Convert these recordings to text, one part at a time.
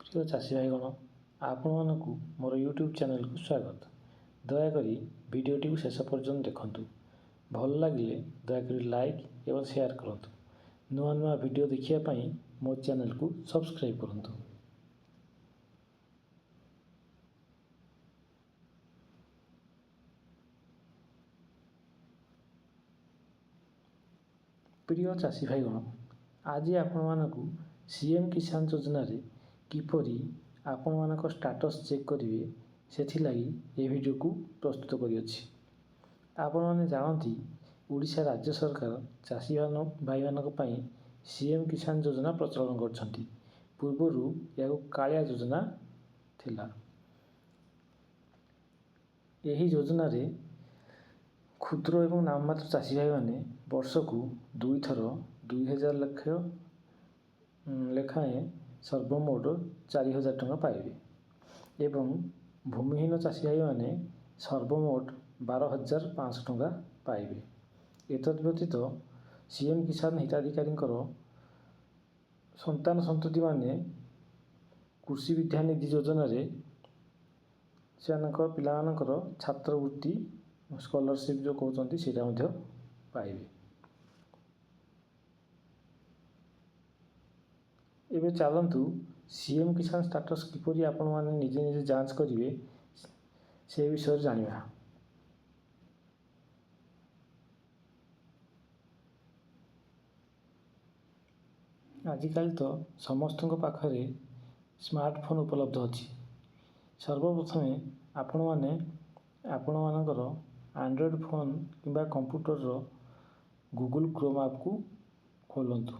ପ୍ରିୟ ଚାଷୀ ଭାଇଗଣ, ଆପଣମାନଙ୍କୁ ମୋର ୟୁଟ୍ୟୁବ୍ ଚ୍ୟାନେଲକୁ ସ୍ୱାଗତ। ଦୟାକରି ଭିଡ଼ିଓଟିକୁ ଶେଷ ପର୍ଯ୍ୟନ୍ତ ଦେଖନ୍ତୁ। ଭଲ ଲାଗିଲେ ଦୟାକରି ଲାଇକ୍ ଏବଂ ସେୟାର କରନ୍ତୁ। ନୂଆ ନୂଆ ଭିଡ଼ିଓ ଦେଖିବା ପାଇଁ ମୋ ଚ୍ୟାନେଲକୁ ସବସ୍କ୍ରାଇବ୍ କରନ୍ତୁ। ପ୍ରିୟ ଚାଷୀ ଭାଇଗଣ, ଆଜି ଆପଣମାନଙ୍କୁ ସିଏମ୍ କିଷାନ ଯୋଜନାରେ କିପରି ଆପଣମାନଙ୍କ ଷ୍ଟାଟସ୍ ଚେକ୍ କରିବେ, ସେଥିଲାଗି ଏ ଭିଡ଼ିଓକୁ ପ୍ରସ୍ତୁତ କରିଅଛି। ଆପଣମାନେ ଜାଣନ୍ତି, ଓଡ଼ିଶା ରାଜ୍ୟ ସରକାର ଚାଷୀ ଭାଇମାନଙ୍କ ପାଇଁ ସିଏମ୍ କିଷାନ ଯୋଜନା ପ୍ରଚଳନ କରିଛନ୍ତି। ପୂର୍ବରୁ ଏହାକୁ କାଳିଆ ଯୋଜନା ଥିଲା। ଏହି ଯୋଜନାରେ କ୍ଷୁଦ୍ର ଏବଂ ନାମମାତ୍ର ଚାଷୀ ଭାଇମାନେ ବର୍ଷକୁ ଦୁଇଥର 2000 ଲକ୍ଷ ଲେଖାଏଁ ସର୍ବମୋଟ 4000 ଟଙ୍କା ପାଇବେ ଏବଂ ଭୂମିହୀନ ଚାଷୀ ଭାଇମାନେ ସର୍ବମୋଟ 12,500 ଟଙ୍କା ପାଇବେ। ଏତଦ୍ ବ୍ୟତୀତ ସିଏମ୍ କିଷାନ ହିତାଧିକାରୀଙ୍କର ସନ୍ତାନ ସନ୍ତତିମାନେ କୃଷି ବିଦ୍ୟାନିଧି ଯୋଜନାରେ ସେମାନଙ୍କ ପିଲାମାନଙ୍କର ଛାତ୍ରବୃତ୍ତି, ସ୍କଲାରସିପ୍ ଯେଉଁ କହୁଛନ୍ତି, ସେଇଟା ମଧ୍ୟ ପାଇବେ। ଏବେ ଚାଲନ୍ତୁ, ସିଏମ୍ କିଷାନ ଷ୍ଟାଟସ୍ କିପରି ଆପଣମାନେ ନିଜେ ନିଜେ ଯାଞ୍ଚ କରିବେ, ସେ ବିଷୟରେ ଜାଣିବା। ଆଜିକାଲି ତ ସମସ୍ତଙ୍କ ପାଖରେ ସ୍ମାର୍ଟଫୋନ୍ ଉପଲବ୍ଧ ଅଛି। ସର୍ବପ୍ରଥମେ ଆପଣମାନେ ଆପଣମାନଙ୍କର ଆଣ୍ଡ୍ରଏଡ଼୍ ଫୋନ୍ କିମ୍ବା କମ୍ପ୍ୟୁଟରର ଗୁଗୁଲ୍ କ୍ରୋମ୍ ଆପ୍କୁ ଖୋଲନ୍ତୁ।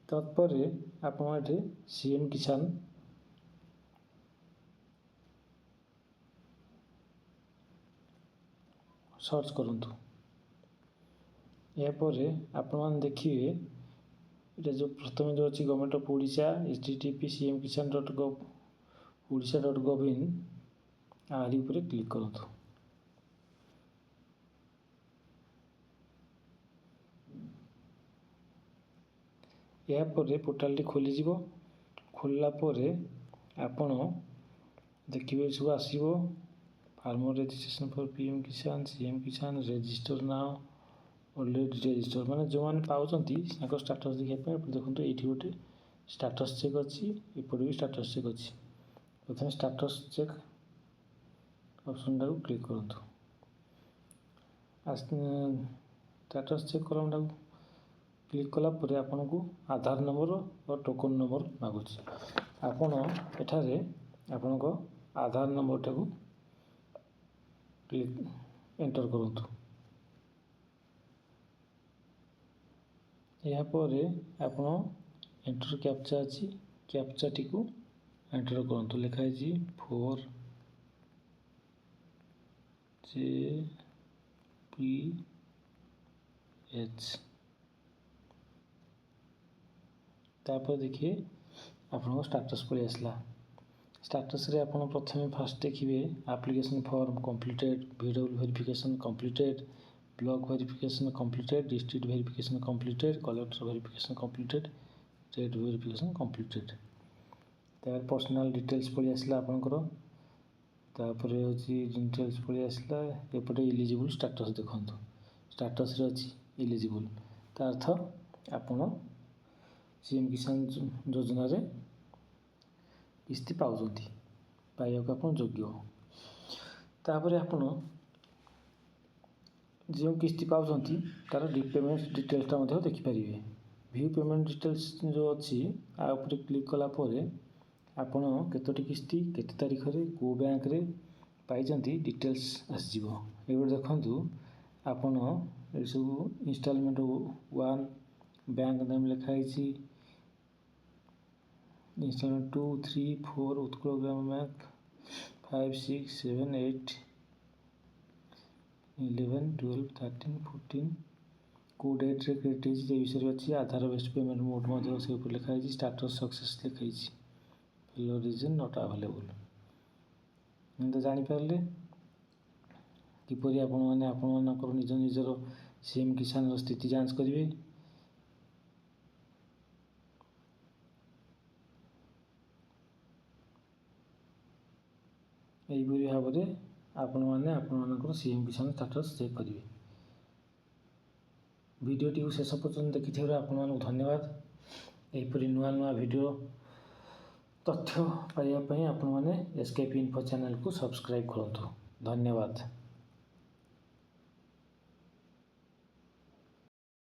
ତତ୍ପରେ ଆପଣ ଏଠି ସିଏମ୍ କିଷାନ ସର୍ଚ୍ଚ କରନ୍ତୁ। ଏହାପରେ ଆପଣମାନେ ଦେଖିବେ, ଏଇଟା ଯେଉଁ ପ୍ରଥମେ ଯେଉଁ ଅଛି Government of Odisha http://cmkisan.gov odisha.gov in, ଆରି ଉପରେ କ୍ଲିକ୍ କରନ୍ତୁ। ଏହାପରେ ପୋର୍ଟାଲଟି ଖୋଲିଯିବ। ଖୋଲିଲା ପରେ ଆପଣ ଦେଖିବେ, ସବୁ ଆସିବ farmer registration for PM Kisan, CM Kisan, register now, already register। ମାନେ ଯେଉଁମାନେ ପାଉଛନ୍ତି, ତାଙ୍କ ଷ୍ଟାଟସ୍ ଦେଖିବା ପାଇଁ ଆପଣ ଦେଖନ୍ତୁ, ଏଇଠି ଗୋଟେ ଷ୍ଟାଟସ୍ ଚେକ୍ ଅଛି, ଏପଟେ ବି ଷ୍ଟାଟସ୍ ଚେକ୍ ଅଛି। ପ୍ରଥମେ ଷ୍ଟାଟସ୍ ଚେକ୍ ଅପସନ୍ଟାକୁ କ୍ଲିକ୍ କରନ୍ତୁ। ଷ୍ଟାଟସ୍ ଚେକ୍ କଲମଟାକୁ କ୍ଲିକ୍ କଲା ପରେ ଆପଣଙ୍କୁ ଆଧାର ନମ୍ବର ଓ ଟୋକନ୍ ନମ୍ବର ମାଗୁଛି। ଆପଣ ଏଠାରେ ଆପଣଙ୍କ ଆଧାର ନମ୍ବରଟାକୁ କ୍ଲିକ୍ ଏଣ୍ଟର କରନ୍ତୁ। ଏହାପରେ ଆପଣ ଏଣ୍ଟର କ୍ୟାପଚା ଅଛି, କ୍ୟାପଚାଟିକୁ ଏଣ୍ଟର କରନ୍ତୁ। ଲେଖା ହେଇଛି 4JPH। ତାପରେ ଦେଖିବେ, ଆପଣଙ୍କ ଷ୍ଟାଟସ୍ ପଳେଇ ଆସିଲା। ଷ୍ଟାଟସ୍ରେ ଆପଣ ପ୍ରଥମେ ଫାଷ୍ଟ ଦେଖିବେ application form completed, VW verification completed, block verification completed, district verification completed, collector verification completed, state verification completed। ତାପରେ ପର୍ସନାଲ୍ ଡିଟେଲ୍ସ ପଳେଇ ଆସିଲା ଆପଣଙ୍କର। ତାପରେ ହେଉଛି ଡିଟେଲ୍ସ ପଳେଇ ଆସିଲା। ଏପଟେ ଇଲିଜିବୁଲ୍ ଷ୍ଟାଟସ୍ ଦେଖନ୍ତୁ, ଷ୍ଟାଟସ୍ରେ ଅଛି ଇଲିଜିବୁଲ୍। ତା ଅର୍ଥ ଆପଣ ସିଏମ୍ କିଷାନ ଯୋଜନାରେ କିସ୍ତି ପାଉଛନ୍ତି, ପାଇବାକୁ ଆପଣ ଯୋଗ୍ୟ। ତାପରେ ଆପଣ ଯେଉଁ କିସ୍ତି ପାଉଛନ୍ତି, ତା'ର ପେମେଣ୍ଟ ଡିଟେଲ୍ସଟା ମଧ୍ୟ ଦେଖିପାରିବେ। ଭ୍ୟୁ ପେମେଣ୍ଟ ଡିଟେଲ୍ସ ଯେଉଁ ଅଛି, ଆ ଉପରେ କ୍ଲିକ୍ କଲା ପରେ ଆପଣ କେତୋଟି କିସ୍ତି, କେତେ ତାରିଖରେ, କେଉଁ ବ୍ୟାଙ୍କରେ ପାଇଛନ୍ତି, ଡିଟେଲ୍ସ ଆସିଯିବ। ଏଇପଟେ ଦେଖନ୍ତୁ ଆପଣ, ଏସବୁ ଇନଷ୍ଟଲମେଣ୍ଟ ୱାନ୍, ବ୍ୟାଙ୍କ ନେମ୍ ଲେଖା ହେଇଛି, instalment 2, 3, 4, Utkal Gram Bank, 5, 6, 7, 8, 11, 12, 13, 14, କେଉଁ ଡେଟ୍ରେ କ୍ରେଡ଼ିଟ୍ ହେଇଛି, ସେ ବିଷୟରେ ଅଛି। ଆଧାର ବେସ୍ଡ ପେମେଣ୍ଟ ମୋଡ଼ ମଧ୍ୟ ସେ ଉପରେ ଲେଖା ହେଇଛି। ଷ୍ଟାଟସ୍ ସକ୍ସେସ୍ ଲେଖା ହେଇଛି। Failure reason not available. ତ ଜାଣିପାରିଲେ। କିପରି ଆପଣମାନେ ଆପଣମାନଙ୍କର ନିଜ ନିଜର ସିଏମ୍ କିଷାନର ସ୍ଥିତି ଯାଞ୍ଚ କରିବେ। ଏହିପରି ଭାବରେ ଆପଣମାନେ ଆପଣମାନଙ୍କର ସିଏମ୍ କିଷାନ ଷ୍ଟାଟସ୍ ଚେକ୍ କରିବେ। ଭିଡ଼ିଓଟିକୁ ଶେଷ ପର୍ଯ୍ୟନ୍ତ ଦେଖିଥିବାରୁ ଆପଣମାନଙ୍କୁ ଧନ୍ୟବାଦ। ଏହିପରି ନୂଆ ନୂଆ ଭିଡ଼ିଓ ତଥ୍ୟ ପାଇବା ପାଇଁ ଆପଣମାନେ ଏସ୍ କେ ପି ଇନଫୋ ଚ୍ୟାନେଲକୁ ସବସ୍କ୍ରାଇବ୍ କରନ୍ତୁ। ଧନ୍ୟବାଦ।